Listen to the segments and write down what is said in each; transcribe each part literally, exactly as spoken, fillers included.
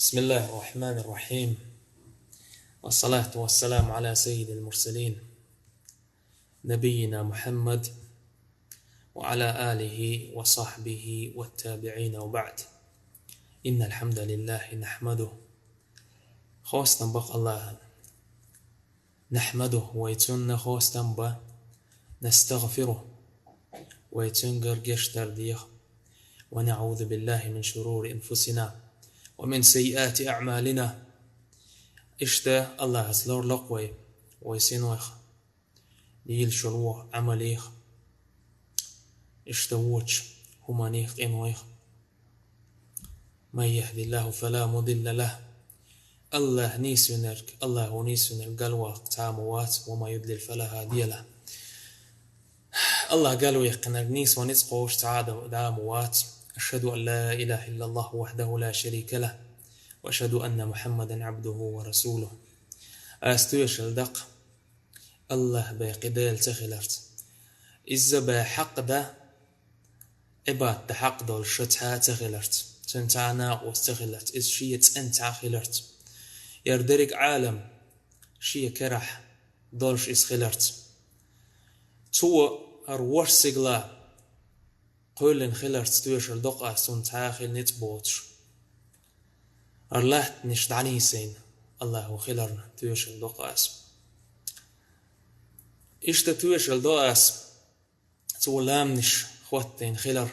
بسم الله الرحمن الرحيم. والصلاة والسلام على سيد المرسلين نبينا محمد وعلى آله وصحبه والتابعين وبعد. إن الحمد لله نحمده. Хастам бакъ Аллахӏан. نحمده, вай цунна хастам ба, نستغفره, вай цунгара гешт дар деха, ونعوذ بالله من شرور أنفسنا ومن سيئات أعمالنا. Иштта Аллахӏаца лорлакх вай, вай синойх, дийла шоллагӏа Ӏамалех, иштта вочу хӏуманех, къинойх. من يهد الله فلا مضل له. Аллахӏ нийсвинарг, Аллахӏо нийсвинарг галваккха цхьа а ма вац, ومن يضلل فلا هادي له. Аллахӏ галваьккхинарг нийсван ницкъ кхочуш цхьа а да-, да а ма вац. أشهد أن لا إله إلا الله وحده لا شريك له، وأشهد أن محمدا عبده ورسوله. Ас тоьшалла даккха Аллахӏ бен кхин Дела ца хиларца. Иза бен хьакъ да, Ӏибадат дан хьакъ долуш цхьа а ца хиларца, цуьнан цхьа а накъост ца хиларца, иза шен цӀена цхьа а хиларца. Яра дерриг Ӏалам шен карахь долуш иза хиларца. Цо хӀара ваш сигала кхоьллина хиларца тоьшалла доккху ас, цунна цхьа а хила ницкъ боцуш. ХӀара латтанаш дӀанийсийна Аллахӏо хиларна тоьшалла доккху ас. Иштта тоьшалла до ас, цо ламанаш хӀоттийна хилар.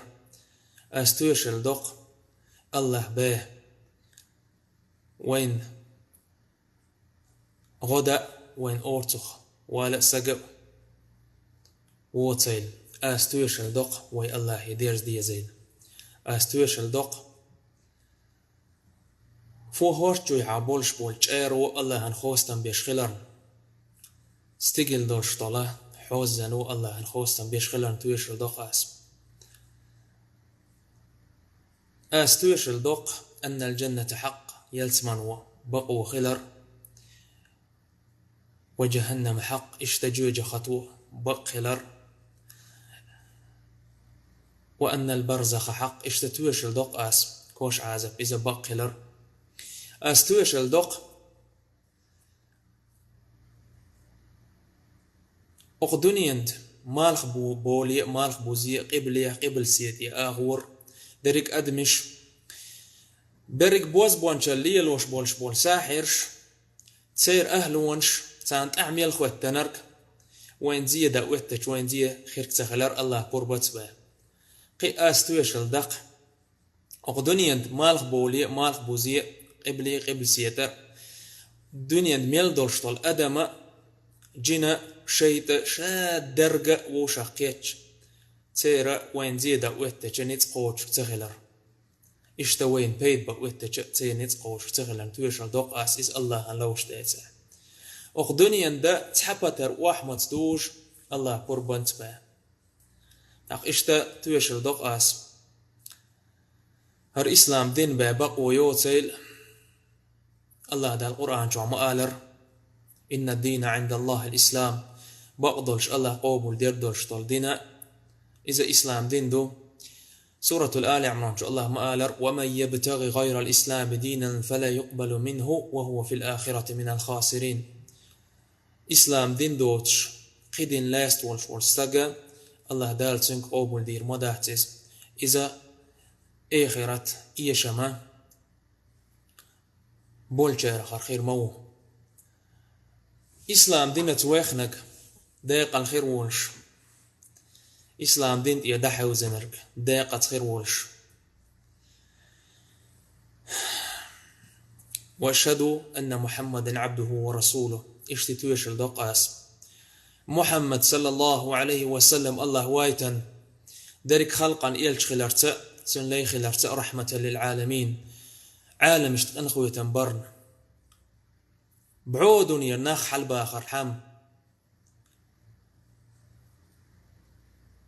Ас тоьшалла доккху Аллахӏ бен вайна гӀо дан, вайна орцах вала а сага а воцийла. Ас тоьшалла доккху вай Аллахӏе дерза дезийла. Ас тоьшалла доккху фу хӀорш чуьйхьа болуш болу чӀаро Аллахӏан хастам беш хиларна. Стигала долуш долу хьоззано Аллахӏан хастам беш хиларна тоьшалла доккху ас. Ас тоьшалла доккху أن الجنة حق, ялсамано бакъо хилар. وجهنم حق, иштта жоьжахато бакъ хилар. وأن البرزخ حق, иштта тоьшалла доккху ас, кошан Ӏазап иза бакъ хилар. Ас тоьшалла доккху окху дуьненан малхбу-, боле а, малхбузе а, къибле а, къибласете а агӀор дерриг адамаш, берриг бозбуунчалла лелош болуш болу сахьираш, церан ахӀлонаш, царна тӀаьхьа мел хӀоьттинарг, вайна зе дан оьттачу, вайна зе хирг ца хилар Аллахӏ пурбанца бен. Кхин ас тоьшалла даккха окху дуьненан малхболе а, малхбузе а, къибле а, къибласета а, дуьненан мел долуш долу адам а, джин а, шайтӀа а, ша дерг а вовшах кхетча, церан вайна зе дан оьттачу ницкъ кхочуш ца хилар. Иштта вайна пайда бан оьттачу церан ницкъ кхочуш ца хиларна тоьшалла доккху ас, иза Аллахӏан ловш дацахь. Окху дуьненан дан цхьа патар охьамаца дужуш Аллахӏ пурбанца бен. ТӀаккха иштта тоьшалла доккху ас. ХӀара ислам дин бен бакъо йоцийла, Аллахӏ Дала Къуръан чохь ма алара: إن الدين عند الله الإسلام, бакъдолуш Аллахӏ къобалдеш долуш долу дин, иза ислам дин ду. Суратул Али Ӏимран чу Аллахӏ ма алара: ومن يبتغ غير الإسلام دينا فلن يقبل منه وهو في الآخرة من الخاسرين. Ислам дин доцуш, кхин дин лаьцна волуш волу стаг, Аллахӏ Дала цуьнга къобалдийр ма дац иза. Иза эхарт эшама болчарах хир ма ву. Ислам динаца вехнарг декъала хир волуш, ислам дин тӀе дӀахьевзинарг декъаца хир волуш. وأشهد أن محمدا عبده ورسوله. Иштта тоьшалла доккху ас. Мухьаммад, саллаллаху Ӏалайхи ва саллам, Аллахӏ вайтина дерриг халкъан элча хиларца, цуьнан лай хиларца, رحمة للعالمين, Ӏаламашна къинхетам барна. Бӏо дуьненан нах хьалабахархьама,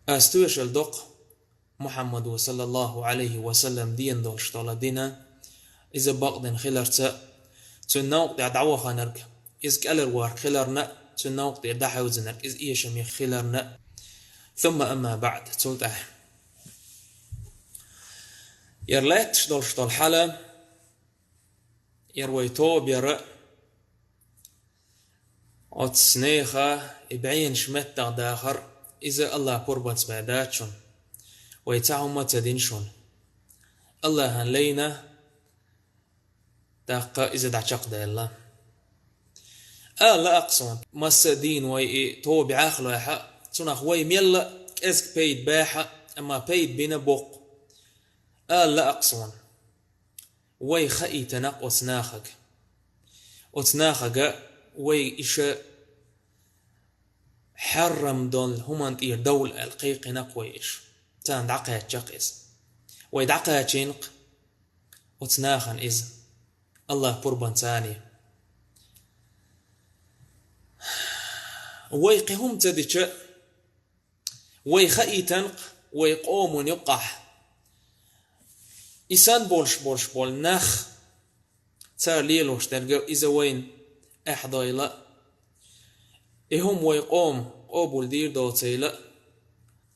ас тоьшалла доккху Мухьаммадо, саллаллаху Ӏалайхи ва саллам, дина долуш долу дин, иза бакъдина хиларца, цуьнан новкъа тӀехь дӀаваханарг, иза кӀелхьарварг хиларна, цуьнан новкъа тӀера дӀахьевзинарг, иза эшаме хиларна. ثم أما بعد, цул тӀаьхьа. ХӀара лаьтташ долуш долу хьал, Яр вай тоба яр, оцу нехан и бӀенаш меттах дахар, иза Аллахь пурбанца бен дац шуна. Вай цхьа хӀума ца дина шуна. Аллахьан лайна, тӀаккха иза дӀачекхдаьлла. Ала лаьа-кх суна, масса а дийна вай и тоба Ӏехалахь а, цунах вай мелла а кӀезиг пайда бахь а, амма пайда бина боккха. Ала лаьа-кх суна, вай хаийтина-кх оцу нахага. Оцу нахага вай иша хьарам долу хӀуманна тӀера довла аьлла кхайкхина-кх вай иша. Царна дӀакхаьчча-кх иза. Вай дӀакхачийна-кх оцу нахана иза. Аллахь пурбанца. Вай кхин хӀума ца дича, вай хаийтина-кх вай къоман юкъахь и санна болуш болуш болу нах, цара лелош дерг иза вайна эхь дойла а, и хӀума вай къоман къобал дийр доцийла а,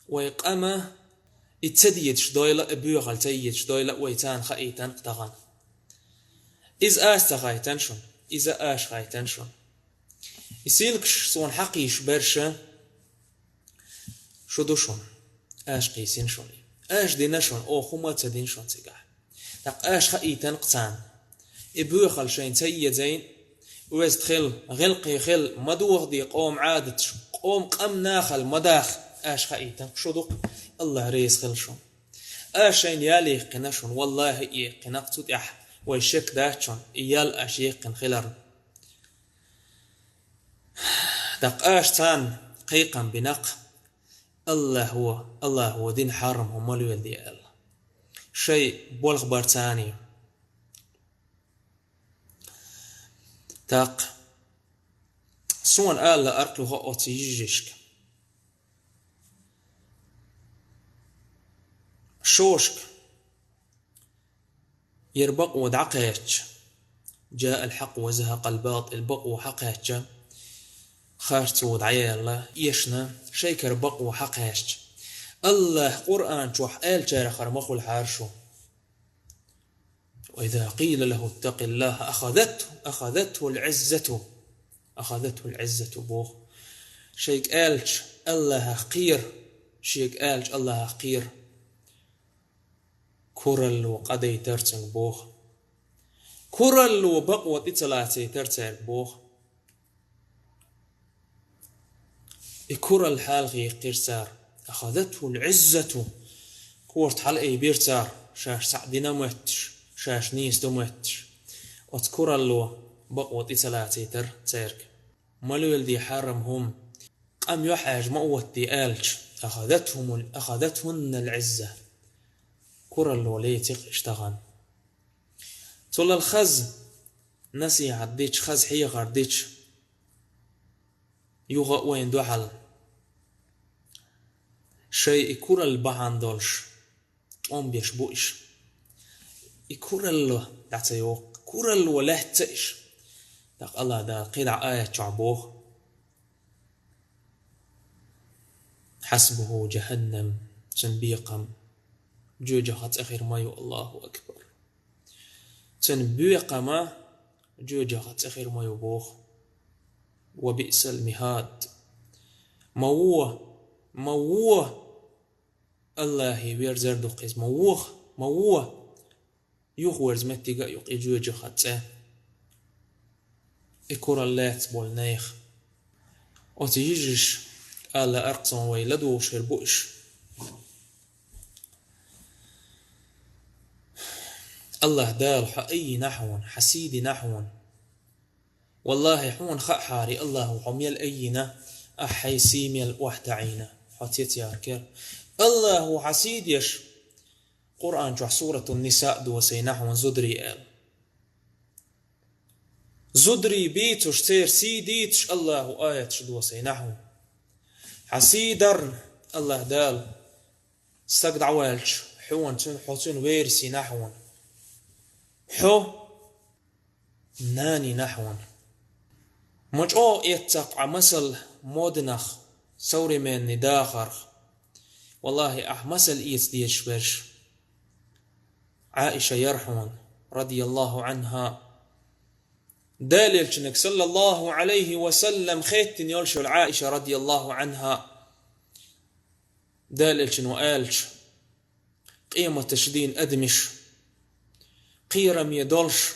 вай къам и ца дезаш дойла а, и боьхалла ца езаш дойла а, вай царна хаийтина-кх тахана. Иза ас ца хаийтина шуна, иза аша хаийтина шуна. И силкаш суна хьакхийсаш берш шу ду шуна, аша кхийсина шуна. Аша дина шуна, оха хӀума а ца дина шуна цигахь. ТӀаккха аша хаийтина-кх царна. И боьхалла шайна ца езийна, оьзда хила, гӀиллакхе хила, ма дохаде къоман Ӏадаташ, къоман къам нахала ма даха, аша хаийтина-кх, шу ду-кх, Аллахь реза хила шуна. Аша шайна ял яьккхина шуна, валлахӀи, яьккхина-кх цу тӀехь, вай шек дац шуна, и ял аша яьккхина хиларна. ТӀаккха аша царна кхайкхам бина-кх, Аллахьо, Аллахьо дина хьарам хӀума ма леладе аьлла. Шайн болх бар царна. ТӀаккха суна ала лаьа-кх юха оцу йижаршка. Шошка, яр бакъо дӀакхаьчча, جاء الحق وزهق الباطل, бакъо хьакхаьчча, харцо дӀаяьлла, эшна, шайн кара бакъо хьакхаьчча, Аллахь Къуръан чохь аьллачарах хир ма хуьлу хьара шу. وإذا قيل له اتق الله أخذته، أخذته العزة، أخذته العزة боху. Шайга аьлча Аллахьах кхера, шега аьлча Аллахьах кхера. Куралло къадайтар цуьнга боху. Куралло бакъо тӀе ца лацийтар цаьрга боху. И куралла хьалха йиккхира цара. أخذته العزة. Корта хьалаайбира цара, шаьш цхьаъ дина моьттуш, шаьш нийса ду моьттуш. Оцу куралло бакъо тӀе ца лацийтар цаьрга. Ма леладе хьарам хӀума, къам юьхьӀаьржа ма оттаде аьлча, أخذتهم، أخذتهن العزة. Куралло леци-кх иштта тахана. Цул хаза насихьат дича, хаза хьехар дича, юха а вайна дуьхьал шайн и куралла бахьана долуш тӀом беш бу иша. И куралла дӀа ца йоккху, куралла лаьцна иша. ТӀаккха Аллахь Дала кхидӀа аят чохь боху: حسبه جهنم, цуьнан бекхам жоьжахатин цӀе хир ма ю, Аллаху акбар. Цуьнан бекхам жоьжахатин цӀе хир ма ю боху. وبئس المهاد. Ма вон, ма вон, Аллахье верзар ду-кх иза, ма вон, ма вон. Юхаверза меттиг а ю-кх и жоьжахатин цӀе. И куралла лаьцна болу нехан. Оцу йижарша ала лаьа-кх суна, вай ладугӀуш хир бу иша. Аллахь Дала хьо айина хьуна, хьан сий дина хьуна. Валлахьи, хьуна хаахьара, Аллахьо хьо мел айина, ахь хьайн сий мел охьатаӀийна, хьо цецъяхьар кхера. Аллахьо хьан сий деш, Къуръан чохь Суратун-Ниса досийна хьуна зударий аьлла. Зударий бийцуш, церан сий дийцуш Аллахьо аяташ досийна хьуна. Хьан сий дарна Аллахь Дала стаг дӀаваьлча, хьуна цуьнан, хьо цуьнан верасйина хьуна. Хьо нанийна хьуна. Ма чӀогӀа эццакх Ӏа масал моднах, современный дахарх. Валлахьи, ахь масал эца дезаш берш. Ӏаиша яр хьуна, радияллаху Ӏанхьа. Далелчунаг, саллаллаху Ӏалайхи ва саллам, хеттина йолуш йолу Ӏаиша, радияллаху Ӏанха, Далелчуно аьлча, къематаш дийна адамаш, кхераме долуш,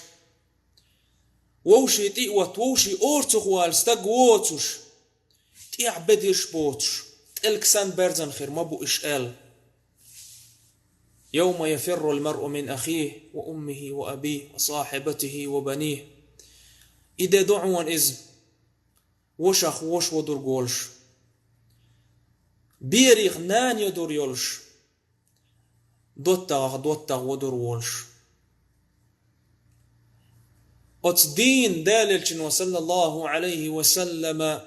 вовшийн тӀе а ватта, вовшийн орцах вала стаг воцуш, тӀехь бедарш боцуш, тӀелг санна берзан хир ма бу уьш аьлла. «Йовма яфиррул маръу мин ахихи ва уммихи ва абихи ва сахьибатихи ва банихи». И де ду хьуна иза, вашах ваша вадург волуш, берех нана йодур йолуш, доттагӀах доттагӀа вадур волуш. Оцу дийнан Далелчуно, саллаллаху Ӏалайхи ва саллама,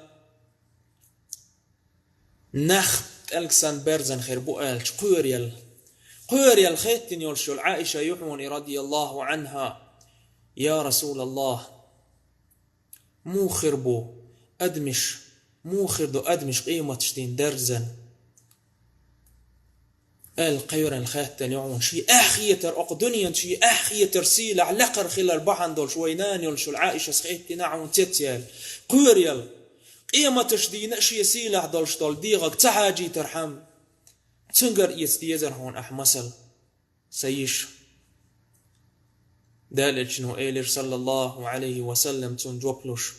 нах тӀелг санна берзан хир бу аьлча, кхоьру яьлла. Кхоьру яьлла хеттина йолуш йолу Ӏаиша ю хьуна и, радияллаху Ӏанха: «Я Расулаллах, муха хир бу адамаш, муха хир ду адамаш къематаш дийна дерзан?» Аьлла, кхоьру яьлла хеттина ю хьуна, шен эхь хетар, окху дуьненца шен эхь хетар сийлахь лакхара хилар бахьана долуш, вайн нана йолуш йолу Ӏаишас хеттина хьуна цецъяьлла, кхоьру яьлла, къематаш дийна а шен сийлахь долуш долу дегӀаг ца хьаьжийтархьама, цуьнгара эца дезара хьуна ахь масал, сан йиша. Далелчуно элира, саллаллаху Ӏалайхи ва саллам, цунна жоп луш: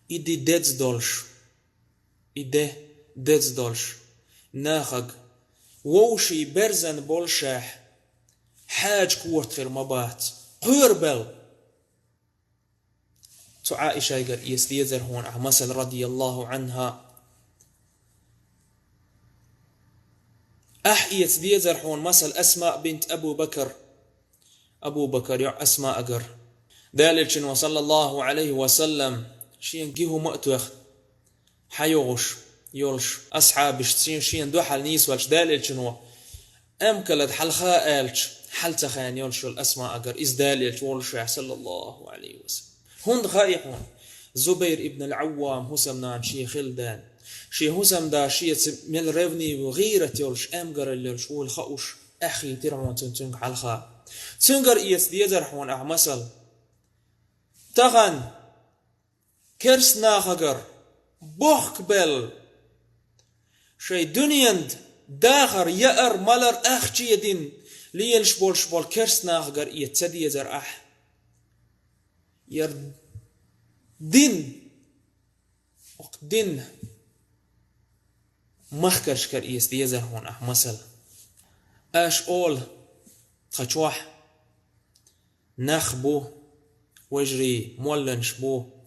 «И де деза долуш, и де деза долуш, нахаг вовшийн берзан боллушехь хьаьжа корта хир ма бац, кхоьру бел». Цу Ӏаишайгара эца дезара хьуна ахь масал, радияллаху Ӏанха. Ахь эца дезара хьуна масал Асмаъ бинт Абу Бакр, Абу Бакр йоӀ Асмаъагара. Далелчуно, саллаллаху Ӏалайхи ва саллам, шен гихӀума а тоьхна, хьайогӀуш йолуш асхьабашца шен, шена дуьхьал нийсвелча, Далелчуно: «Эмкалад хьалха», аьлча, хьал ца хаьйна йолуш йолу Асмаъагара иза Далелча воллушехь, саллаллаху Ӏалайхи ва саллам. ХӀунда хаьа хьуна, Зубайр ибн ал-Ӏаввам хӀусамнана шен хилла даьлла, шен хӀусамда шеца мел ревнивый, гӀийрат йолуш, эмгаралла йолуш волу хууш, эхь хийтира хьуна цунна цуьнга хьалха. Цуьнгара эца дезара хьуна ахь масал. Тахана керстанахагара бохкабелла, шайн дуьненан дахар, яар, малар ахча дина лелаш болуш болу керстанахагара эца ца дезара ахь. Яра дин, окху дин махкаршкара эца дезара хьуна ахь масал. Аша олу, тхан чохь нах бу, вежарий, молланаш бу,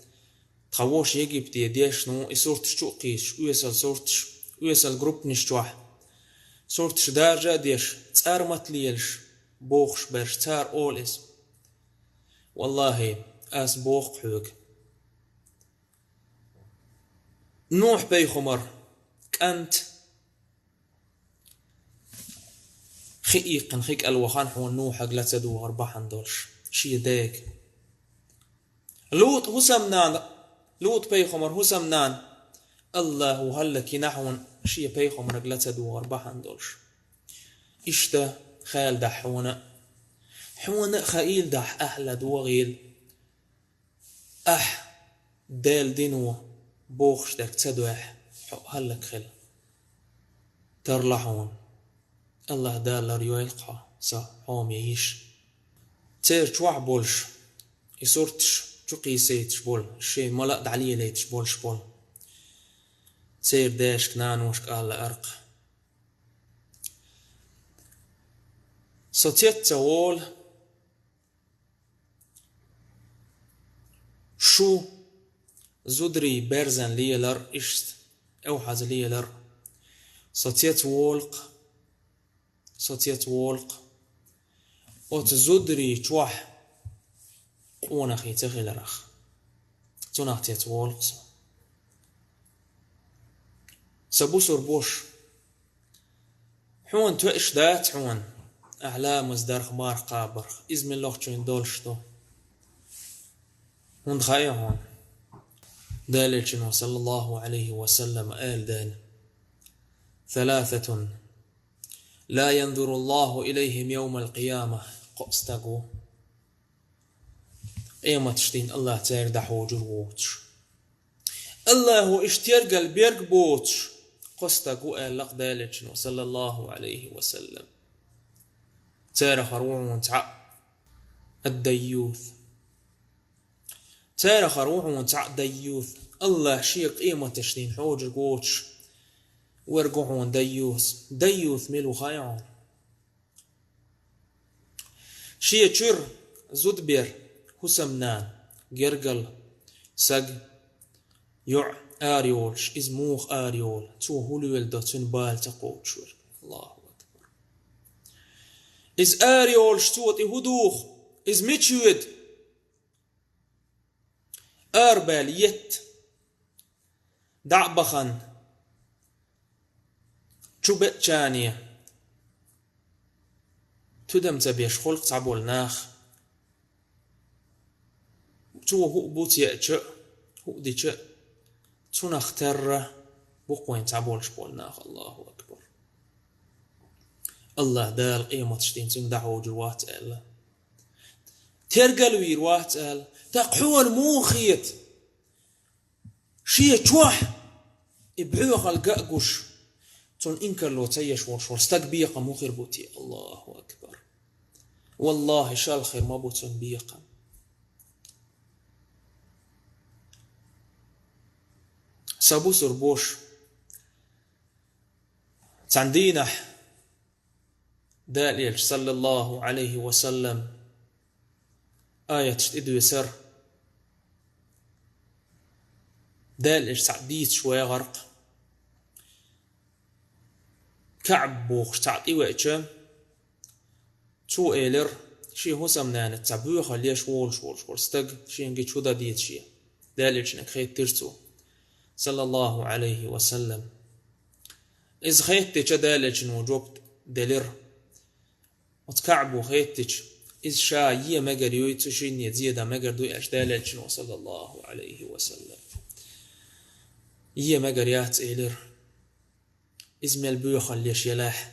тхан воша Египте дешна ву, и сурташ чу а кхийсуш, оьсал сурташ, оьсал группанаш чохь, сурташ даржа а деш, цӀармат лелаш, бохуш берш, цара олу иза. Валлахи, ас боху хьоьга. Нухь-пайхамар кӀант хи иккхина, хи кӀел вахана хьуна Нухьаг ла ца догӀар бахьана долуш, шен дега. ЛутӀ хӀусамнана, ЛутӀ-пайхамар хӀусамнана Аллахо хӀаллакйина хьуна шен пайхамараг ла ца догӀар бахьана долуш. Иштта хала дахь хьуна а. Хьуна а хаийла дахь, ахь ладогӀийла. Ахь Делан дино бохуш дерг ца доьхь, хьо хӀаллакьхила. Тарло хьуна. Аллаха Дала лар йойла хьо, сан хьоме йиша. Церан чохь болуш, и сурташ чу кхийсийташ болу, шайн мала а дӀалелийташ болуш болу церан дешка, наношка ала лаьара-кх: «Со цец ца волу, шу зударий берзан лелар, иштта эвхьаза лелар. Со цец волу-кх, со цец волу-кх оцу зударий чохь къонахий ца хиларах. Цунах цец волу-кх со. Сан бусалба воша, хьуна тоьаш дац хьуна, ахь ламаз дарх, марха кхабарх, иза мел лохчуьнга долуш ду. ХӀунда хаьа хьуна, Делан Элчано, саллаллаху Ӏалайхи ва саллам, ала дела: ثلاثة لا ينظر الله إليهم يوم القيامة». Кхо стаг ву, Къематаш дийнахь АллахӀ цаьрга дӀахьожур воцуш. АллахӀо иштта тергал берг боцуш кхо стаг ву аьлла-кх Делан Элчано, саллаллаху Ӏалайхи ва саллам. Царах хир ву хьуна цхьаъ ад-дайюс. Царах хир ву хьуна цхьаъ дайюс. АллахӀ шен къематаш дийнахь хьожург воцуш верг ву хьуна дайюс. Дайюс мила ву хаьий хьуна? Шен чуьра зудабер, хӀусамнана, гергала, саг, йоӀ арайолуш, иза муха арайолу, цо хӀун леладо, цуьнан бала ца кхочуш верг. АллахӀу акбар! Иза арайолуш, цо тӀе хӀун духу? Иза мича воьду? Арабаьлла етта, дӀа а бахана, чу беаччане, тидам ца беш хуьлу-кх цхьаболу нах. Цо хӀуъа буц еача а, хӀуъа дича а, цунах терра бу-кх вайн цхьаболуш болу нах. АллахӀу акбар! АллахӀ Дала къематаш дийнахь цуьнга дӀахьожур вац аьлла, тергал вийр вац аьлла. ТӀаккха хьуна муха хета? Шен чохь и боьхалла ган а гуш, цунна инкарло ца еш волуш волу стаг бекхам хӀун хир бу те? АллахӀу акбар! ВаллахӀи, шал хир ма бу цунна бекхам. Сан бусалба ваша, цхьана дийнахь Делан Элчано, саллаллаху Ӏалайхи ва саллам, аяташ тӀедоьссира. Делан Элча цхьаъ дийцаш вагӀар-кх. КаӀб бохуш цхьаъ тӀевеача, цо элира, шен хӀусамнанас цхьа боьхалла еш волуш волуш волу стаг шена гича хӀун дан деза шен. Делан Элчанга хеттира цо, саллаллаху Ӏалайхи ва саллам. Иза хеттича, Делан Элчано жоп делира. Оцу КаӀбо хеттича, иза ша е мегар юй, цу шинне зе дан мегар дуй аьлча, Делан Элчано, саллаллаху Ӏалайхи ва саллам, е мегар яц элира. Иза мел боьхалла еш елахь,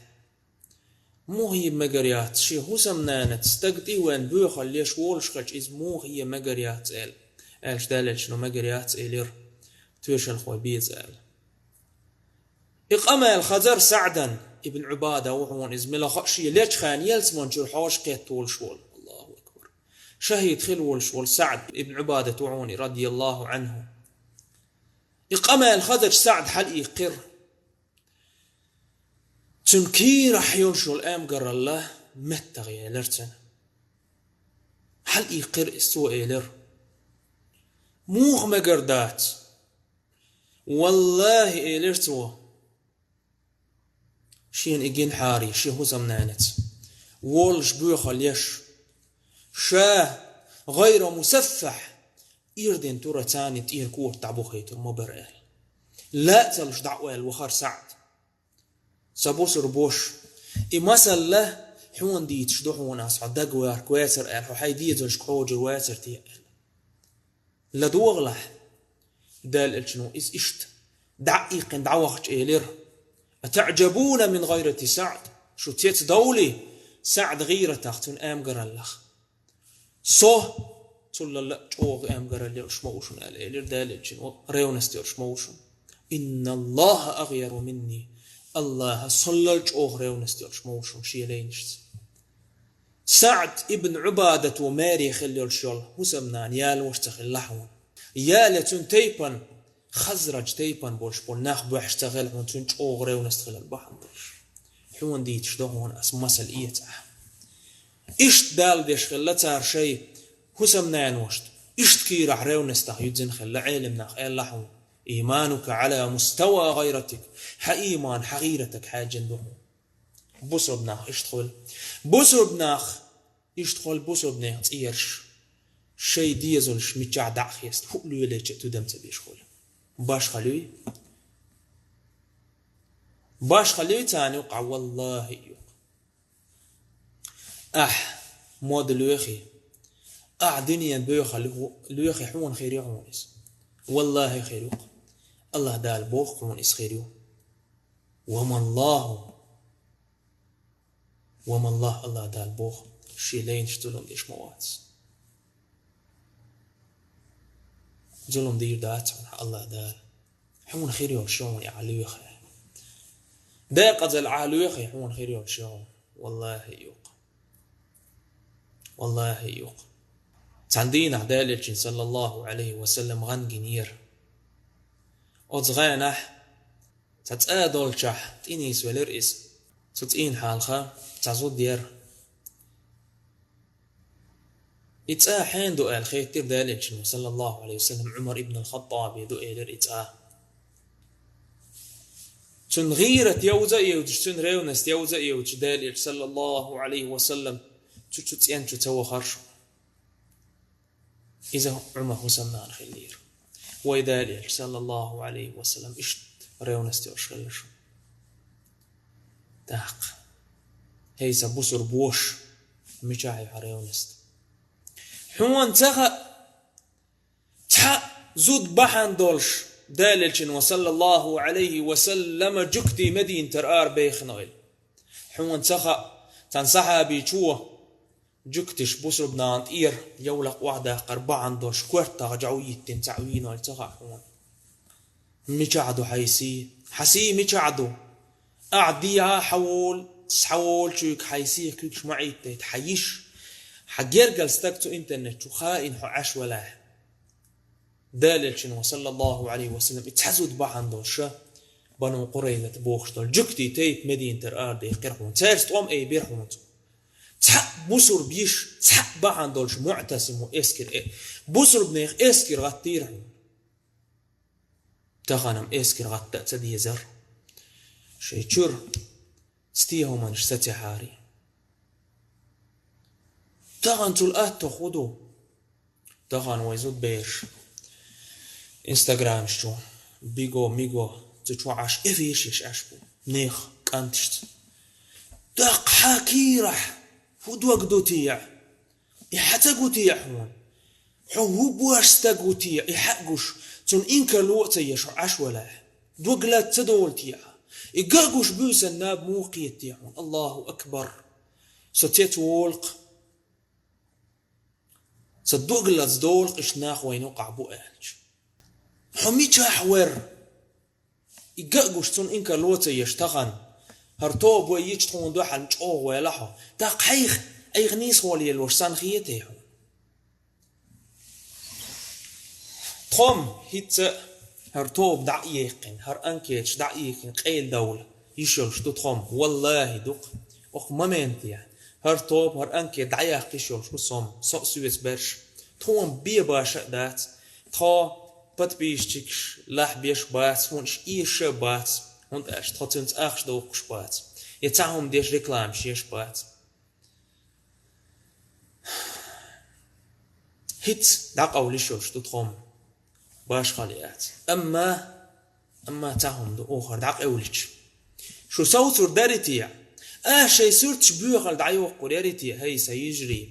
муха е мегар яц, шен хӀусамнанас стаг тӀе а веана боьхалла еш волуш хилча, иза муха е мегар яц аьлла, аьлча, Делан Элчано мегар яц элира, тоьшалхой беза аьлла. И къамел хезара СаӀдан ибн Ӏубада ву хьуна иза, мила хаьа шен лечу хенахь ялсамани чуьра хьожа кхетта волуш волу. АллахӀу акбар! ШахӀид хила волуш волу СаӀд ибн Ӏубадат ву хьуна, радияллаху Ӏанху. И къамел хезача СаӀд хьалаиккхира. Цуьнан кийрахь йолуш йолу эмгаралла меттах елира цуьнан. Хьалаиккхира иза, цо элира: «Муха мегар дац?» «ВаллахӀи, — элира цо, — шена и гинхьара шен хӀусамнанас волуш боьхалла еш, ша гӀайра мусаффахь, ирдина тура царна тӀера корта дӀабохуьйтур ма бара», — аьлла. Ла а ца луш дӀа а ваьлла вахара СаӀд. Сан бусалба ваша, и масалла хьуна дийцаш ду хьуна ас, хьо дагаварх вацара аьлла, хьо хьайн дезалшка хьожур вацара те аьлла. ЛадогӀалахь, Делан Элчано иза иштта дӀа а иккхина дӀавахча элира: «أتعجبون من غيرة سعد؟ Шу цецдовлий СаӀдан гӀийратах, цуьнан эмгараллах? Со цуллал а чӀогӀа эмгаралла йолуш ма ву шуна», — аьлла элира Делан Элчано, ревность йолуш ма ву шуна. «إن الله أغير مني», АллахӀ соллал чӀогӀа ревность йолуш ма ву шуна шен лайнашца. СаӀд ибн Ӏубадат ву маре хилла йолуш йолу хӀусамнана ялош ца хилла хьуна. Яле цуьнан тайпана, Хазраж тайпана болуш болу нах бохьуш ца хилла хьуна, цуьнан чӀогӀа ревность хилар бахьана долуш. Хьуна дийцаш ду хьуна ас, масал эца ахь. Иштта даладеш хилла цара шайн хӀусамнаношна, иштта кийрахь ревностах юьззина хилла, Ӏелам наха аьлла хьуна: «إيمانك على مستوى غيرتك», хьан ийман хьан гӀийратага хьаьжжина ду хьуна. Бусалба нах иштта хуьлу. Бусалба нах иштта хуьлу, бусалба нехан цӀераш. Шайн дезалш мичахь дӀа а хеста, хӀуъа лелийча а тидам ца беш хуьлу. Башхалла юй? Башхалла юй царна юкъахь? ВаллахӀи, юкъахь. Ахь мода лоьхий, ахь дуьненан боьхалла лоьхий, хьуна хир ю хьуна иза. ВаллахӀи, хир ю-кх. АллахӀ Дала боху хьуна иза хир ю. Ва ма АллахӀу, ва ма АллахӀу, АллахӀ Дала боху, шен лайнаш зулам деш ма вац. Зулам дийр дац хьуна, Аллах Дала. Хьуна хир йолуш ю хьуна и Ӏа лоьху. Декъазалла Ӏа лоьху, хьуна хир йолуш ю хьуна. Валлахи, юкъа. Валлахи, юкъа. Цхьана дийнахь Делан Элчанна, саллаллаху Ӏалайхи ва саллам, гӀан гинера. Оцу гӀанахь цхьа цӀа долчохь тӀе нийсвелира иза. Цу цӀийнан хьалха цхьа зуда яра. И цӀа хьенан ду аьлла хеттира Делан Элчано, саллаллаху Ӏалайхи ва саллам, Ӏумар ибн ал-ХаттӀаби ду элира и цӀа. Цуьнан гӀийрат йовза а йовзуш, цуьнан ревность йовза а йовзуш, Делан Элча, саллаллаху Ӏалайхи ва саллам, цу, цу цӀен чу ца вахара шу. Иза Ӏумар хӀусамнана хиллера. Вай Делан Элча, саллаллаху Ӏалайхи ва саллам, иштта ревность йолуш хилла шу. ТӀаккха. ХӀей, сан бусурба воша, мичахь ю хьан ревность? Хьуна ца хаьа, цхьа зуда бахьана долуш Делан Элчано, саллаллаху Ӏалайхи ва саллама, жуьгтий Мединатара арабехна ойла. Хьуна ца хаьа, цхьана сахьабичо жуьгташ бусурба нахана тӀера йовлакх охьадаккхар бахьана долуш, кортах жов йиттина цхьаъ вийна ойла ца хаьа хьуна? Мичахь ду хьайн сий? Хьан сий мичахь ду? Ахьа дехьа хьан волу, хьан волчуьнга хьайн сих куьгаш ма Ӏиттайта, хьан йиша, хьан гергара стаг цу интернет чу хаийна хьо Ӏаш велахь. Делан Элчано, саллаллаху Ӏалайхи ва саллам, и цхьа зуда бахьана долуш, Бану Къурайзат бохуш долу жуьгтий тайпа Мединатара арадехира хьуна. Цаьрца тӀом айбира хьуна цо. Цхьаъ бусурба йиша, цхьаъ бахьана долуш муӀтасиму эскар, э, бусурбанех эскар гӀаттийра хьуна. Тахана-м эскар гӀатта а ца дезара. Шайн чуьра стен хӀуманаш сацахьара. Тахана цул атта хӀун ду? Тахана вай зудабераш инстаграмаш чу, биго, миго, цу чу Ӏаш, эфираш еш Ӏаш бу, нехан кӀанташца. ТӀаккха хьан кийрахь хӀун дог ду те? И хьан ца гу те хьуна? Хьо хӀун бош стаг ву те, и хьан а гуш, цунна инкарло а ца еш хьо Ӏаш велахь? Дог лаца ца долу те хьан? И ган а гуш буьйсанна наб муха кхета те хьуна? Аллаху акбар! Со цец волу-кх. Сан дог лаца долу-кх иштта нах вайна юкъахь бу аьлча. Хьо мичахь вер? И ган а гуш, цунна инкарло а ца еш тахана. ХӀара тоба вай йича тхуна дуьхьал чӀогӀа ваьлла хьо. ТӀаккха хьайх, айхьа нийсхо лелош санна хета хьуна? Тхо-м хӀинца а хӀара тоба дӀа а яьккхина, хӀара анкеташ дӀа а йихкина, къайла довла йиш йолуш ду тхо-м, валлахӀи, ду-кх. Окху моментехь хӀара тоба, хӀара анкета дӀаяккха йиш йолуш ду со-м, со а, соьца берш. Тхуна бен башха а дац. Тхо подписчикаш лахьа беш бац, хӀунда аьлча эшаш а бац, хӀунда аьлча тхо цуьнца ахча дохуш бац, я цхьа хӀума деш рекламаш еш бац. ХӀинца дӀакъовла йиш йолуш ду тхо-м, башхалла яц. Амма, амма цхьа хӀума ду, оха хӀара дӀакъевлича. Шу совцур дарий те? Аша шайн суьрташ боьхалла дӀайоккхур ярий те, хӀей, сан йижарий?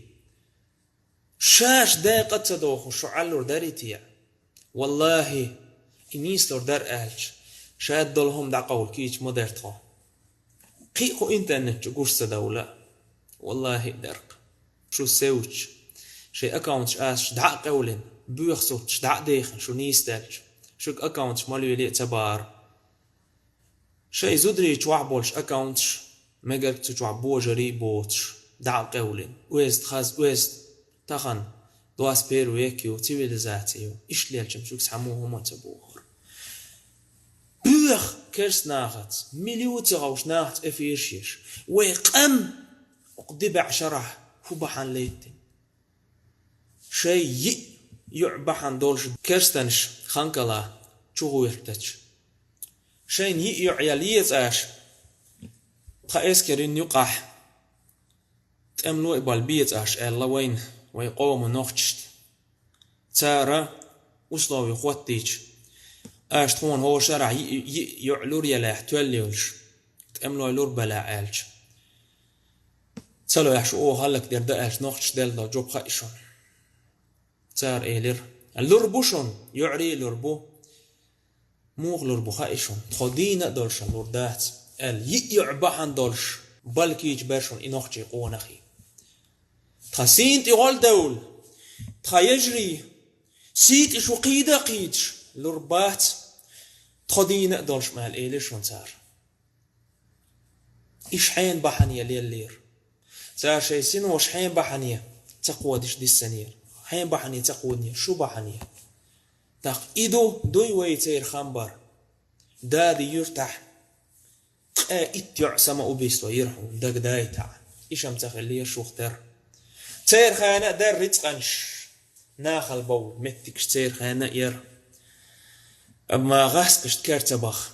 Шаьш декъа а ца дохуш, шу Ӏаллур дарий те? ВаллахӀи, и нийслур дара аьлча, шадолу хӀума дӀакъовла кийча ма дара тхо. Кхин а кху интернет чу гуш ца довла а, валлахӀи, дара-кх. Шу севча, шайн аккаунташ асаш дӀа а къевлина, боьха суьрташ дӀа а дехина, шу нийсадаьлча, шуьга аккаунташ ма лело а ца бахара. Шайн зударий чохь болуш аккаунташ, мегарг цу чохь божарий а боцуш, дӀа а къевлина. Оьзда хаза, оьзда. Тахана двадцать первый век ю, цивилизаци ю. Иштта лелча-м шуьга цхьаммо хӀума ца бохура. Боьха керста нахаца, мила ю ца хууш нахаца эфираш еш. Вай къам окху дибаьӀ шарахь хӀун бахьана лаьттина? Шайн йиъ йоӀ бахьана долуш керстанаш ханкала чугӀоьртача. Шайна йиъ йоӀ ял еза аша, тхан эскарийн юкъахь тӀемлой а бала беза аша аьлла вайна, вай къоман нохчашна. Цара условий хӀоттийча, аша тхуна хӀора шарахь йиъ, йиъ йоӀ лур ялахь тоьлла йолуш, тӀемлой лур балахь аьлча. Ца лоьхьа шу оха хӀаллакдер дан аьлча, нохчаша делла долу жоп хаьа шуна. Цара элира: «Лур бу шуна, йоӀарий а лур бу». Муха лур бу хаьа шуна? Тхо дийна а долуш лур дац, аьлла, йиъ йоӀ бахьана долуш бала кийча бара шуна и нохчийн къонахий. Тхан сийна тӀе гӀо а девлла, тхан йижарий, Сийтӏа шу кхийда а кхийдаш, лур бац, тхо дийна а долуш мел элира шуна цара. Иш хьенан бахьане леллера. Цара шайн синош хьенан бахьане ца кходеш диссинера. Хьенан бахьане ца кхоьдинера, шу бахьане. ТӀаккха и ду, дуй вай церан хам бар. Дади юьртахь ткъе итт йоӀ самоубийство йира хьуна, дагадайтахь. Иш-м ца хиллера шух тера. Церан хенахь а дара рицкъанаш, нахала бовла меттигаш церан хенахь а яра. Амма гӀаскхашна кер ца баха.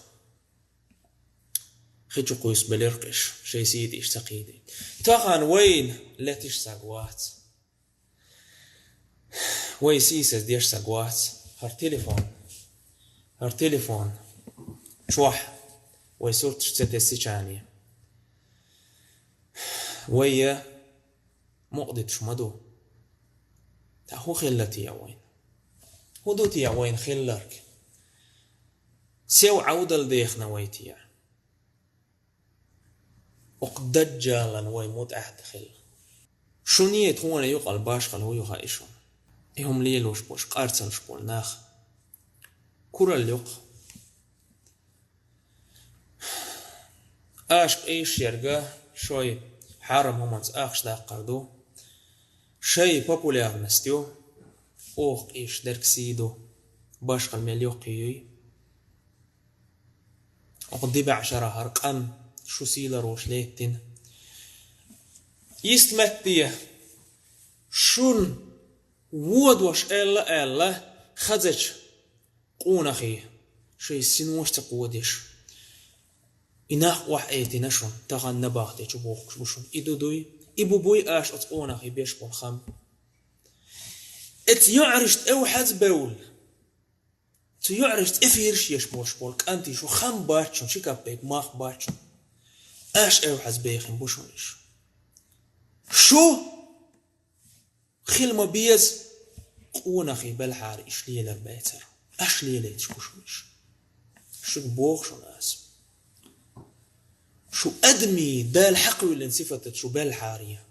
Хи чу кхуьйсу белира-кх иш, шайн сийтӀа иш ца кхийдийта. Тахана вайна леташ саг вац. Вай сийсаз деш саг вац. ХӀара телефон. ХӀара телефон чохь вай сурташ ца тесича а. Вай я мукъадиташ ма ду. Та хӀун хилла те вайна? ХӀун ду те вайна хилларг? Сев Ӏовдал дехна вай те? Окху даджалан вай мутӀахь дан хилла. Шуна е тхуна юкъал башхалла хӀу ю хаьа шуна? И хӀума лелош болуш, къарцалуш болу нах. Куралла ю-кх. Аша къийша ерг шайн хьарам хӀуманца ахча даккхар ду. Шайн популярность ю. Оха къийша дерг сий ду. Башхалла мел йоккхий юй. Оха дибаьӀ шарахь хӀара къам шу сийларош леттина. Йист метте шун водош аьлла-аьлла хазачу къонахий шайн синош ца кходеш. И нах охьаэцна шуна, тахана набахте чу бохкуш бу шуна. И ду дуй, и бу буй аша оцу къонахий беш болу хам. Эцу йоӀарашна эвхьазбевлла. Цу йоӀарашна тӀе фирш еш болуш болу кӀантий шу хам бац шуна, ши капек мах бац шуна. Аша эвхьазбехина бу шуна иш. Шу хила ма беза, къонахий белхьара иш лелар бацара. Аша лелайташ бу шуна иш. Шуьга боху шуна аса. Шу адамийн Дала хьакхоьллина сифатаца шу белхьара я.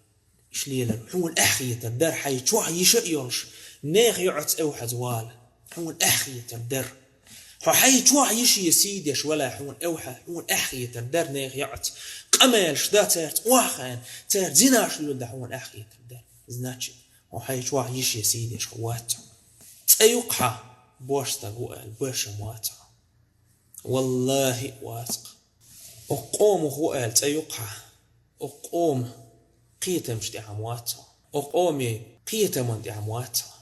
Иш лелар хьуна аьхьахетар дара, хьайн чохь йиша а йолуш, нехан йоӀаца эвхьаза вала. Хьуна аьхьахетар дара. Хьо хьайн чохь йиша сий деш валахь, хьуна эвхьа, хьуна аьхьахетар дара нехан йоӀаца. Къамелаш дан цаьрца охьахаьна, цаьрца зинаш луьйла дан хьуна аьхьахетар дара. Значит, хьо хьайн чохь йиша сий деш хьо вац хьо. ЦӀе ю-кх хьан, бош стаг ву аьлла, башам вац хьо. Валлахи, вац-кх. Окху къомах ву аьлла цӀе ю-кх хьан. Окху къоман кхетамаш тӀехь ма вац хьо. Окху къоман кхетаман тӀехь ма вац хьо.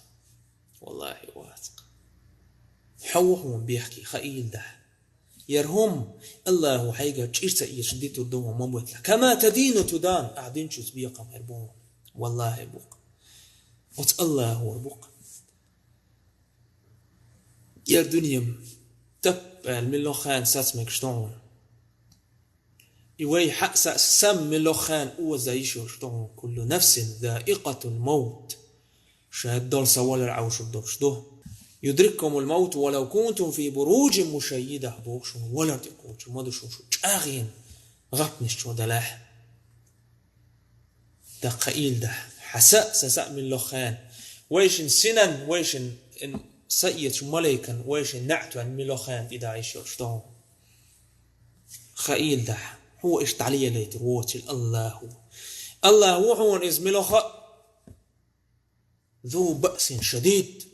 Валлахи, вац-кх. Хьо ву хьуна бехке, хаийла дахь. Яр хӀума, Аллахо хьайгара чӀир ца эцаш дитур ду хьуна ма бутла. Кама тадину тудан, ахь динчуьнца бекхам хир бу хьуна. Валлахи, бу-кх. Оцу Аллахора бу-кх. Яр дуьнен тап аьлла мила хенахь саца мегаш ду хьуна. И вай хьаъ са сам мила хенахь оза йиш йолуш ду хьуна. Куллу нафсин заикъатул маут. Шадолу са валар Ӏовшур долуш ду. Юдриккумул маут валав кунтум фи буружин мушаййида, боху шуна, валар тӀе кхочур ма ду шуна, шу чӀагӀйина гӀапнаш чу далахь. Даккха ийла дахь, хьан са а, сан са а мила хенахь, вайшин синан, вайшин ин са эцачу малайкан, вайшин неӀтан мила хенахь тӀедайиш йолуш ду хьуна. Хаийла дахь, хьо иштта дӀалелайтар воцийла Аллахо. Аллах ву хьуна иза мила хаьа. Зу баъсин шадид.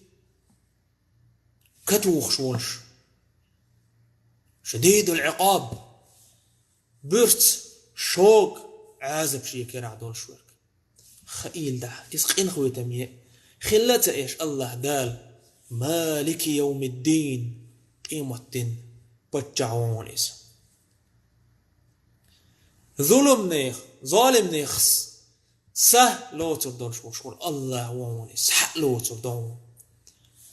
Катухуш волуш. Шадидул Ӏикъаб. Буьрца, шога, Ӏазап шен керахь долуш верг. Хаийла дахь, иза къинхетаме хилла а ца еш Аллах Дала, Малики йовмиддин, къематдин паччахь ву хьуна иза. Зуламнех, золимнех с-, са лоцур долуш волуш хьуна Аллах ву хьуна иза, схьа а лоцур ду хьуна.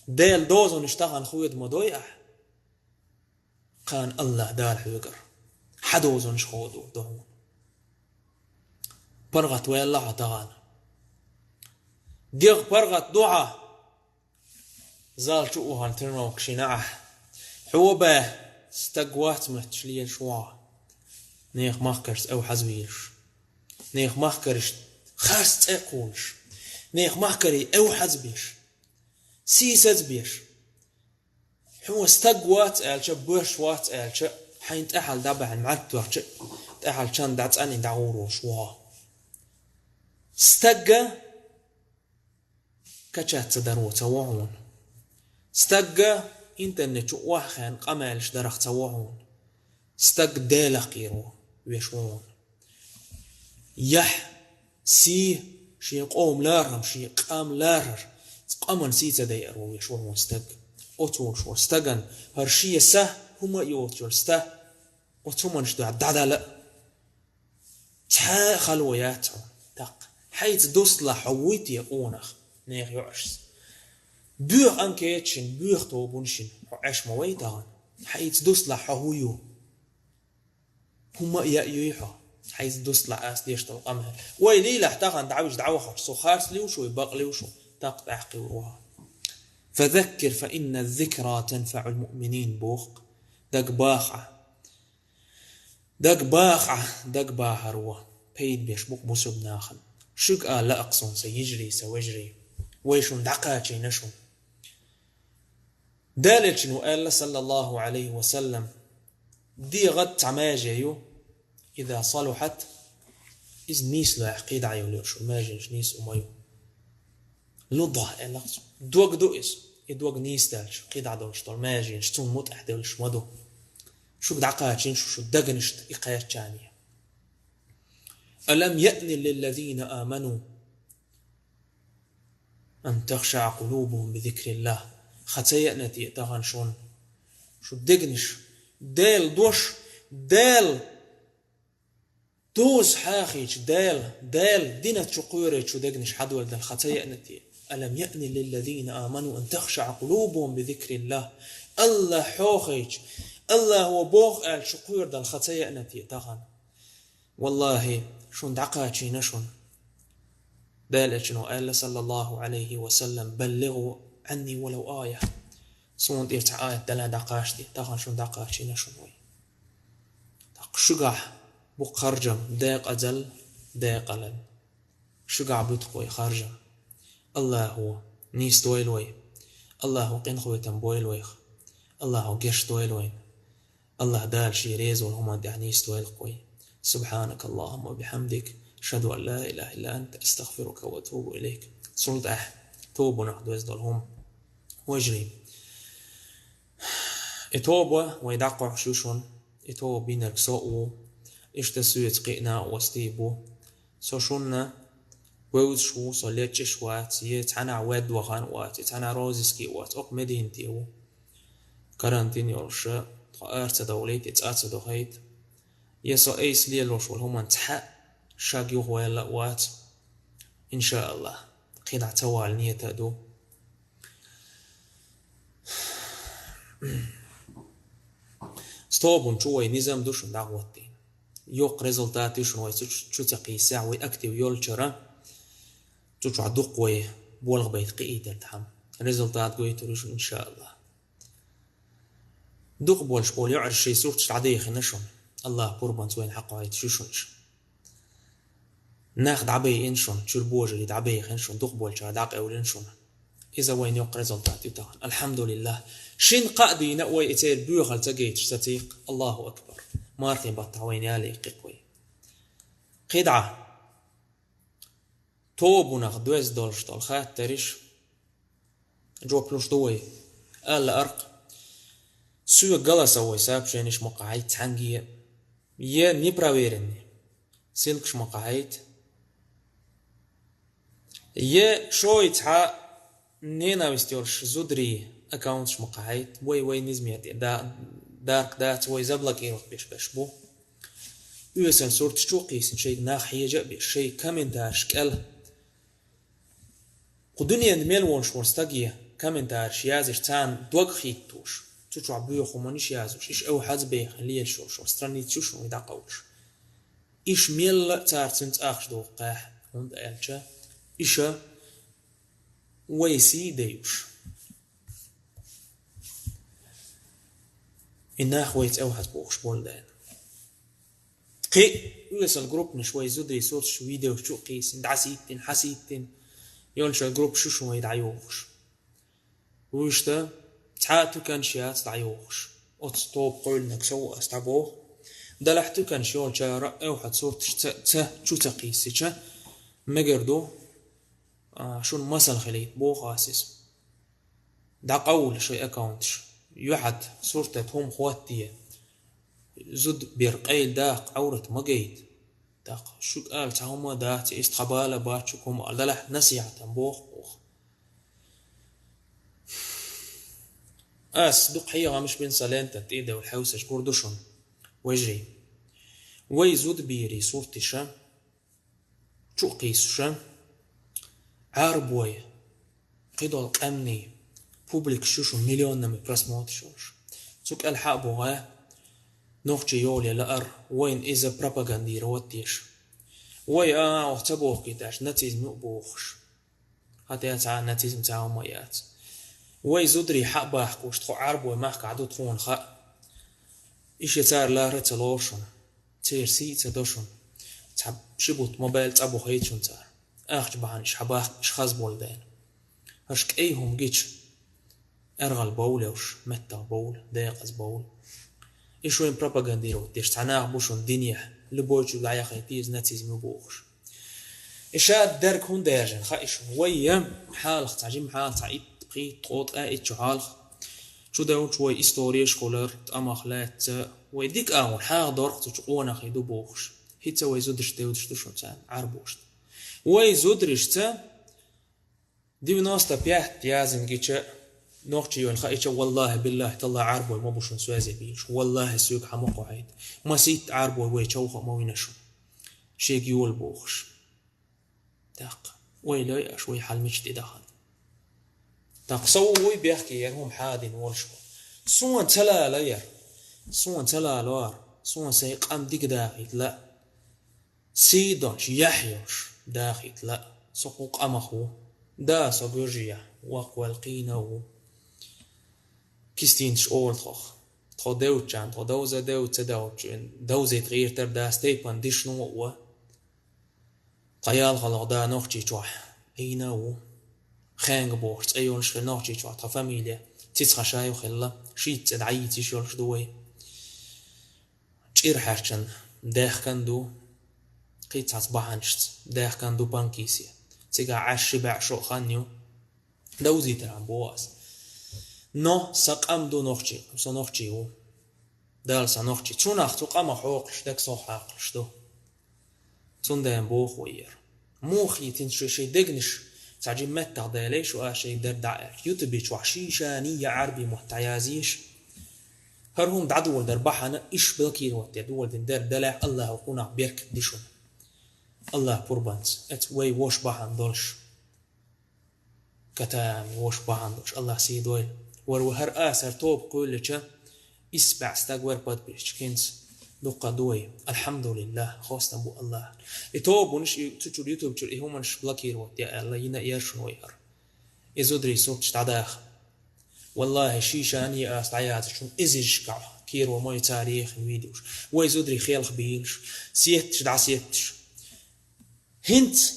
Делан дозанаш тахана хоьду ма дой ахь. Кхана Аллах Дала хьоьгара хьан дозанаш ходор ду хьуна. ПаргӀат ваьлла хьо тахана. ДегӀ паргӀат ду хьан. Зал чу а вахана тренировкаш йина ахь. Хьо бен стаг вац моьттуш лелаш ву хьо. Нехан махкаршца эвхьаза вуьйлуш. Нехан махкаршна харц цӀе а кхуллуш. Нехан махкарийн эвхьаза беш. Сийсазбеш. Хьо стаг вац аьлча, боьрша вац аьлча, хьайна тӀехьал дӀабахьана мӀарттоьхча, тӀехьал чан дӀацӀанин дӀагӀур волуш ву хьо. Стагга качаться даро ца во хьуна. Стагга интернет чу охьахаьнна къамелаш дарах ца во хьуна. Стаг Делах кхийро веш ву хьуна. Яхь, сий, шен къоман ларам, шен къам ларар, къаман сий ца дайар ву веш ву хьуна стаг. Оцу волуш ву стаган, хӀара шен са, хӀума а йоцуш йолу ста, оцу хӀуманаш дуьхьа дӀадала а. Цхьа а хало яц хьо, тӀаккха. Хьайца дусталахь хьо вуй те къонах, нехан йоӀашца? Боьха анкеташна, боьха тобанашна хьо Ӏаш ма вай тахана. Хьайца дусталахь хьо хӀун ю? ХӀума а яа юй хьо, хьайца дусталахь ас деш долу къамел. Вай лийлахь тахана дӀавижа дӀавахарш, со харц луьйш ву, бакъ луьйш ву, тӀаккха тӀаьхьа кхуьур ву хьо. «Фазаккир, фа инна зикра танфаӀул муъминин», боху. Дагбаха. Дагбаха, дагбахар ву. Пайда беш бу-кх бусурба нахана. Шуьга ала лаьа-кх суна, сан йижарий, сан вежарий. Вай шуна дӀакхачийна шуна. Делан Элчано аьлла, саллаллаху Ӏалайхи ва саллам: «ДегӀан цхьа меже ю, иза салухьат, иза нийса лахь, кхидӀа йолуш, меженаш нийса хӀума ю». ЛудгӀа аьлла-кх цо. Дог ду иза. И дог нийса даьлча, кхидӀа долуш долу меженаш цунна мутӀахь девллаш ма ду. Шуьга дӀакхачийна шу, шу дегнашна и кхаьчча. «Алам яъни лиллазина аману ан тахшаӀа къулубухум би зикриллах». Ха ца яъна те тахана шуна? Шу дегнаш, Делан дош, Делан доза хьахийча, Делан, Делан динан чу кхоьручу дегнаш хьадоьлла ха ца яъна те? «Алам яъни лиллазина аману ан тахшаӀа къулубухум би зикриллах». АллахӀ хьехийча, АллахӀа боху аьлла чу кхоьру ха ца яъна те тахана? Валлахи, шуна дӀакхачийна шуна. Делан Элчано аьлла, саллаллаху Ӏалайхи ва саллам: «БаллигӀу Ӏанни валав айа». Суна тӀера цхьа аят далахь дӀакхачде, тахана шуна дӀакхачийна шуна вай. ТӀаккха шуьгахь бу-кх харжам, декъазалла, декъалалла. Шуьгахь бу-кх вай харжам. АллахӀа нийса дойла вай. АллахӀа къинхетам бойла вайх. АллахӀа гечдойла вайна. АллахӀ Дала Шен реза волу хӀуманна тӀехь нийса дойла-кх вай. Субханакаллахумма ва бихамдик, ашхаду ан ла илаха илла ант, астагфирука ва атубу илайк. Цул тӀаьхьа тобанах доьзна долу хӀума. Вежарий, и тоба вай дӀакхойкхуш ю шуна, и тоба бинарг со а ву, иштта соьца кхин а накъостий бу. Со шуна вевзаш ву, со лечкъаш вац, я цхьанхьа ваьдда вахана вац, я цхьанхьа розыске вац, окху Мединате ву. Карантин йолуш, тхо ара ца довлийта, я цӀа ца дохийта. Я со айса лелош волу хӀуманна цхьаъ шаг юхаваьлла а вац. ИншааллахӀ, кхидӀа ца вала нийят а ду. Тобанна чу вай низам ду шуна дӀахӀоттийна. Йоккха результат ю шуна вай цу чу, чу ца кхийсахь, вай актив йолчара. Цу чохь дукха вай болх байта кхиийтар тхьама. Результат гойтур ю шуна, иншааллахӀ. Дукха болуш болу йоӀарш шайн сурташ дӀадехина шуна. АллахӀа пурбанца вайна хьакхойтуш ю шуна уьш. Нах дӀабайина шуна, чуьра божарий дӀабайхина шуна, дукха болчара дӀакъевлина шуна. Иза вайн йоккха результат ю тахана. АлхьамдулиллахӀ. Шина кхаа дийна а вай и церан боьхалла ца гайташ сацийкх. Аллаху акбар. Мархийн баттахь вайна ялийкхи-кх вай. КхидӀа. Тобанах доьзна долуш долу хаттарш. Жоп луш ду вай. Аьлла аркъ. Соьга голосовой сообщениш ма кхахьийта цхьаьнгге. Е непроверенный ссылкаш ма кхахьийта. Е шойтта цхьа ненависть йолуш зударий аккаунташ ма кхахьийта. Вай, вай низме тӀе да-, дарк дац, вай заблокировать беш берш бу. Оьсал сурташ чу а кхийсина, шайга нах хьежа а беш, шайн комментарш кӀел. Кху дуьненна мел волуш волу стаге комментарш язъеш, царна дог хӀиттош, цу чохь боьха хӀуманаш язъеш, иша эвхьаза бехна лелаш йолуш волу страницаш ю шуна вай дӀакъовлуш. Иша мелла а цара цуьнца ахча доху кхаьхьа, хӀунда аьлча иша вай сий дайуш. И нах вайца эвхьаза бохуш болу дела. Кхин а оьсал группанаш вай зударий сурташ, видеош чу а кхийсина, дӀаситтина, хьаситтина, йолчу группаш ю шуна вай дӀайохуш. Вуьшта цхьа а туьканаш яц дӀайохуш. Оцу тоба кхоьллинарг сов ас дӀабоху. Делахь туьканаш йолчара а эвхьаза сурташ ца, ца, чу ца кхийсича, мегар ду, а, шуна масал хилийта боху ас иза. ДӀакъовла шайн аккаунташ. Юьхьад суртат хӀума хӀоттае. Зуда бер къайла даккха, Ӏаврат ма гайта. ТӀаккха шуьга ала цхьа хӀума а дац, иштта тхан бала бац шуьга хӀума ала, делахь насихьатан боху оха. Ас дукха хьехамаш бина сан лентан тӀе а девлла хьовсуш гур ду шуна, вежарий. Вай зудаберийн сурташа, чу а кхийсуша, Ӏарбой, кхидолу къаьмнийн публикаш ю шуна миллионами просмотраш йолуш. Цу кӀел хьа а богӀа, нохчий йоле лаар, вайна иза пропагандировать деш. Вай, а, оха ца бохкийташ, нацизм ю а бохуш. ХӀаъ, цхьа а нацизм цхьа а хӀума яц. Вай зударий хьа а бахкуш, тхо Ӏарбой махкахь ду тхуна хаьа. Иштта цара лара а ца лору шуна. Церан сий а ца до шуна. Цхьа ши бутт ма баьлла цӀа бу хӀоттийна шуна цара. Ахча бахьана иш хьа бахка иш хаза болу дела. Аша кӀайн хӀума гича, эргӀал бовла уьш, меттах бовла, декъаза бовла. Иш вайн пропагандировать деш цхьа нах бу шуна динехь, любой чуьра дӀаяхийта иза нацизм ю бохуш. И ша дерг хӀунда даьржина хаьа шуна? Вай я хьалха цхьа жима хьалха цхьа итт, пхийтта, ткъо, ткъе итт шо хьалха чу девлча вай истореш хуьлура, тӀамах лаьцна, вай дика агӀор хьагӀ дорх цу чу къонахий ду бохуш. ХӀинца вай зудаш девдаш ду шуна царна, Ӏарбошна. Вай зударшца девяносто пять язйина гича, нохчий йолу хаийча, валлахӀи, биллахӀи, таллахӀи, Ӏарбой ма бу шуна связе бийш. ВаллахӀи, соьга хьан ма кхоьхьийта. Масийтта Ӏарбой вай човха а ма вина шуна. Шега йола бохуш. ТӀаккха, ойла йой аша, вай хьал мича тӀедахана. ТӀаккха со ву вуй бехке яра хӀума хьадина волуш ву. Суна ца лала яра. Суна ца лалора. Суна сайн къам дика дахийта лаа. Сий долуш, яхь йолуш дахийта лаа. Со кху къамах ву. Да, со гуьржи яхь, ваккха ваьлла кхийна а ву. Кистинаш олу тхох. Тхо девччан, тхо довза девча, ца девча, довзийта гӀертар да, стейпан дишно а ву. Тхан ялхалгӀа да Нохчийчохь Ӏийна а ву. Хенга бохуш цӀе йолуш хир Нохчийчохь тхан фамилия. Цицхаша ю хилла, шийтта цӀе дӀайийца йиш йолуш ду вай. ЧӀир хьаьрчина даьхкан ду, кхин цхьацца бахьанашца даьхкан ду Панкисе. Цигахь Ӏаш ши бӀе шо а хан ю. Довзийтархьама боху ас. Но сан къам ду нохчий, со нохчий ву. Дала сан нохчий. Цунах цу къамах хьокхуш, дага сох хьакхалуш ду. Цундела боху вай яра. Муха хийтина шу шайн дегнаш? Цхьа жима меттах далий шу а шайн дерг дӀа аьлча. Ютубе чохь шийшаний я Ӏарби мотт дӀаязъеш. ХӀара хӀума дӀадоладар бахьана иш блокировать де доладина дерг далахь, АллахӀа кхунах беркат ди шуна. АллахӀ пурбанца, эца вай вош бахьана долуш. Катами вош бахьана долуш, АллахӀ сий дойла. Вара ву хӀара асар тоба кхоьллича, исс бӀе стаг вара подписчик хӀинца. Дуккха ду вай. АлхьамдулиллахӀ, хостам бу АллахӀ. И тобанаш, и цу чуьра, ютуб чуьра, и хӀуманаш блокировать де аьлла, йина а яра шуна вай хӀара. И зударий сурташ дӀадаха. ВаллахӀи, шийшаний ас дӀаяздичун эзаршкахь кийро ма ю цара ехна видеош. Вай зударий хелхабийлаш, сетташ дӀасетташ. ХӀинца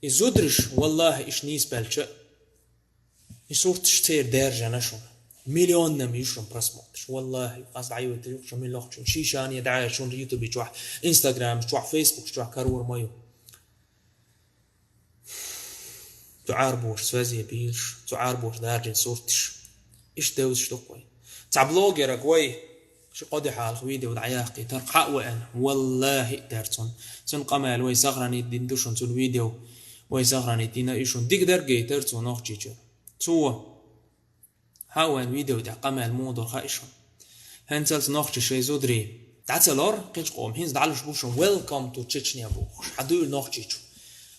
и зудараш, валлахӀи, иш нийсбелча, и сурташ церан даьржина шуна. Миллионнам ю шуна просмотраш. ВаллахӀи, ас дӀайойтур ю шуна миллиохчун. Шийшане дӀа шуна ютубе чохь, инстаграмаш чохь, фейсбукаш чохь карор ма ю. Цу Ӏарбоша связе бийлаш, цу Ӏарбоша даржина сурташ. Иштта девзаш ду-кх вай. Цхьа блогераг вай, ши-кхо де хьалха видео дӀаяккхийтар, кхаъ веана, валлахӀи, а тера цунна. Цунна къамел вай сохранить дина ду шуна, цунна видео вай сохранить дина и шуна. Дика дерг гайтар цо Нохчийчуьра. Цо хьа а вайн видео тӀехь къамел муха дора хаьа шуна. ХӀинцалц нохчий шайн зударий дӀа ца лор, кхечу къоман хӀинца дӀалуш бу шуна, Welcome to Chechnya бохуш, хьан дуьйла Нохчийчу.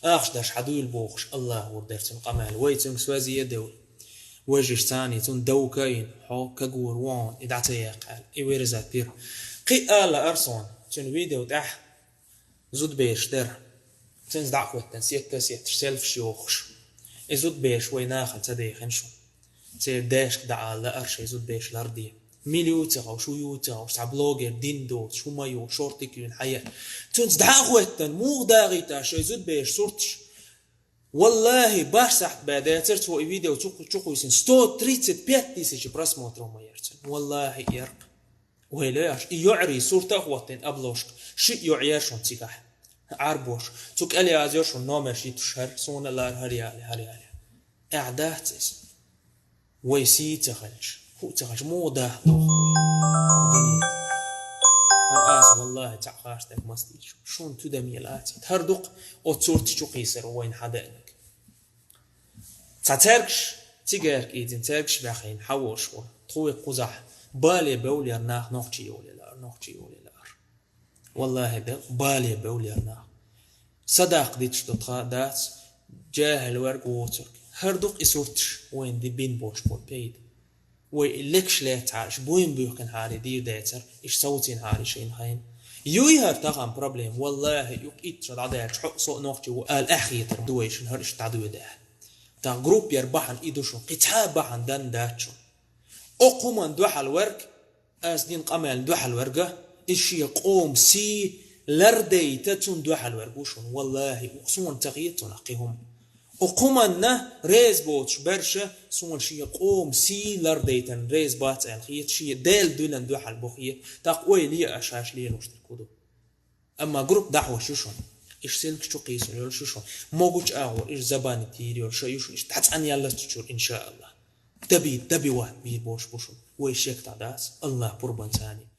Ахча даш хьан дуьйла бохуш, АллахӀ гур дара цунна къамел. Вай цуьнга связе а девлла. Вежарий царний цунна довка а йина, хьо кагор вон, и дӀа ца яккха аьлла, и вырезать дира. Кхин а ала лаара суна, цуьнан видео тӀехь зудабераш дара. Цуьнца дӀа а хӀоьттина, сетта а сетташ, селфиш йохуш. И зудабераш вай нахана ца дехина шуна. Церан дешка дӀа ала лаара шайн зудабераш ларде. Мила ю ца ховш, хӀун ю ца ховш, цхьа блогер дин доцуш, хӀума йохуш, шортик юьйна хьаяьа. Цуьнца дӀа а хӀоьттина, муха дагӀийта шайн зудабераш сурташ? Валлахи, баш сахьт баь дацар цо и видео чу-, чукхуьйсина, сто тридцать пять тысяч просмотров ма яр цуьнан. Валлахи, яркъ. Вай лоьхьаш, и йоӀарий сурт а хӀоттийна обложка, шиъ йоӀ яр шуна цигахь. Ӏарбош. Цу кӀел язйо шуна номерш йитуш хӀара, суна лара хӀара яли, хӀара яли. Эхь дац иза. Вай сий ца хилча, хӀу ца хилча, муха даха доху вай? ХӀара аса, валлахи, цхьаъ харцдерг мастийча. Шуна туьдам ела ацийта. ХӀара дукха оцу сурташ чу кхийсар ву вайна хьадеанарг. Цхьа цергаш, цигарка ийзина цергаш баьхийна хьан волуш ву. Тхуьйкхузахь бале бевлла яр нах нохчий йолаелар, нохчий йолаелар. Валлахи, бе-, бале бевлла яр нах. Садакъа диташ ду тха дац, жаьхӀал верг воцург. ХӀара дукха и сурташ вайна ди бин бош бу пайда. Вай и лекаш лаьцахьара, иш буйна буьхкина хьари дийр дацара, иш совцийна хьари шайна хайна. Юй хӀара тахана проблема, валлахи, юкъ итт шо дӀадаьлча, хьо а со а нохчий ву ала эхь хетар ду вайшина хӀара иш дӀадоьдехь. Тхан группа яр бахьана и ду шуна, кхин цхьа а бахьана дан дац шуна. Окху хӀуманна дуьхьал верг, ас дина къамелна дуьхьал верга, иза шен къоман сий лардайта цунна дуьхьал верг ву шуна. Валлахи, суна ца хета цунах кхин хӀума. Окху хӀуманна реза боцуш берша суна шен къоман сий лардайтарна реза бац аьлла хета, шен Делан дуьненна дуьхьал бу хета, тӀаккха ойла е аша аша лелош дерг хӀун ду. Амма группа дӀахьош ю шуна. Иш силкаш чу кхийсур йолуш ю шуна. Могучу агӀор иш забанит йийр йолуш ю шуна. Иш дӀа цӀанъяллалц чуьра, иншааллах. Даби, даби ван бийр бош бу шуна. Вай шек дӀадац, Аллах пурбанца царна.